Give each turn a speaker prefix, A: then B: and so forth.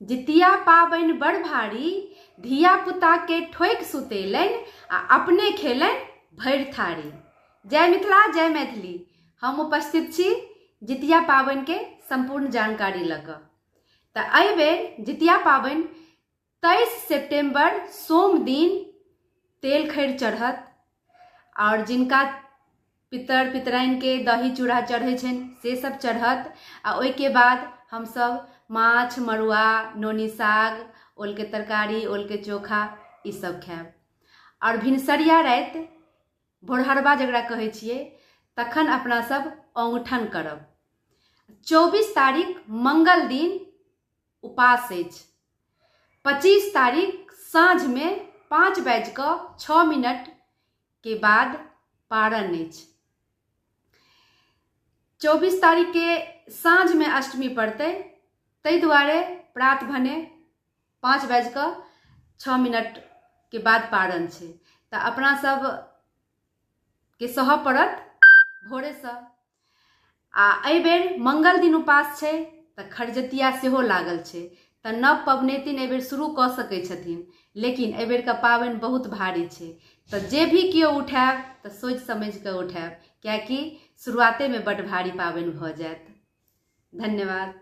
A: जितिया पाबनि बड़ भारी, धिया-पुताके ठोकि सुतेलनि आ अपने खेलनि भरि थारी। जय मिथिला, जय मैथिली। हम उपस्थित छी जितिया पाबनिके सम्पूर्ण जानकारी लऽ कऽ। तऽ एहि बेर जितिया पाबनि 23 सेप्टेम्बर सोम दिन तेल खैर चढ़त आओर जिनका पितर पितराइनके दही चूड़ा चढ़ै छनि से सब चढ़त आ ओहिके बाद हमसब माछ मड़ुआ नोनी साग ओलके तरकारी ओलके चोखा ई सब खायब आओर भिनसरिया राति भोरहरबा जकरा कहै छियै तखन अपना सब औंगठन करब। 24 तारीख मंगल दिन उपास अछि। 25 तारीख साँझमे 5 बाजि कऽ 6 मिनटके बाद पारण अछि। 24 तारीखके साँझमे अष्टमी पड़तै, ताहि दुआरे प्रात भने 5 बाजि कऽ 6 मिनटके बाद पारण छै। तऽ अपना सबके सहऽ पड़त भोरेसँ। आ एहिबेर मंगल दिन उपास छै तऽ खरजतिया सेहो लागल छै, तऽ नव पबनैतिन एहिबेर शुरू कऽ सकै छथिन, लेकिन एहिबेरके पाबनि बहुत भारी छै, तऽ जे भी केओ उठायब तऽ सोचि समझि कऽ उठायब, कियाकि शुरुआतेमे बड्ड भारी पाबनि भऽ जायत। धन्यवाद।